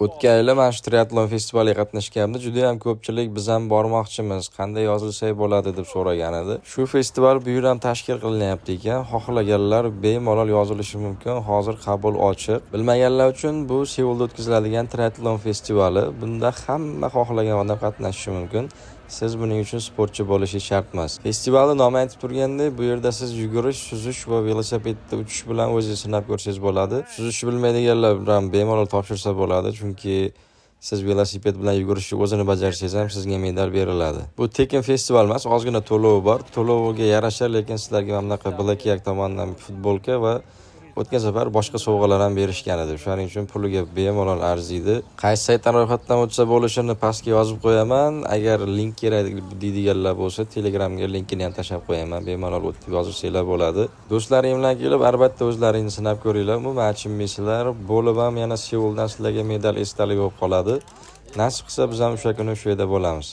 O'tgan yili mana shu triatlon festivaliga qatnashganimda juda ham ko'pchilik "Biz ham bormoqchimiz, qanday yozilsak bo'ladi?" deb so'ragan edi. Shu festival bu yil ham tashkil qilinyapti ekan. Xohlaganlar bemalol yozilishi mumkin. Hozir qabul ochiq. Bilmaganlar uchun, bu Seulda o'tkaziladigan triatlon festivali. Bunda hamma xohlagan odam qatnashishi mumkin. Siz buning uchun sportchi bo'lishingiz shart emas. Festivalni nomi aytib turgandek, bu yerda siz yugurish, suzish va velosipedda uchish bilan o'zingiz sinab ko'rsangiz bo'ladi. Suzishni bilmaydiganlar ham bemalol topshirsa bo'ladi, chunki siz velosiped bilan yugurishni o'zini bajarsangiz ham sizga medal beriladi. Bu tekin festival emas, ozgina to'lovi bor. To'loviga yarasha, lekin sizlarga mana bunaqa Black Yak tomonidan futbolka va o'tgan safar boshqa sovg'alar ham berishgan edi. Shuning uchun puliga bemalol arziydi. Qaysi saytdan ro'yxatdan o'tsa bo'lishini pastga yozib qo'yaman. Agar link kerak deydiganlar bo'lsa, Telegramga linkini ham tashlab qo'yaman. Bemalol o'tib yozilsanglar bo'ladi. Do'stlaring bilan kelib, albatta o'zlaringni sinab ko'ringlar. Umuman achinmaysizlar. Bo'lib ham yana Seuldan sizlarga medal esdaligi bo'lib qoladi. Nasib qilsa, biz ham o'sha kuni o'sha yerda bo'lamiz.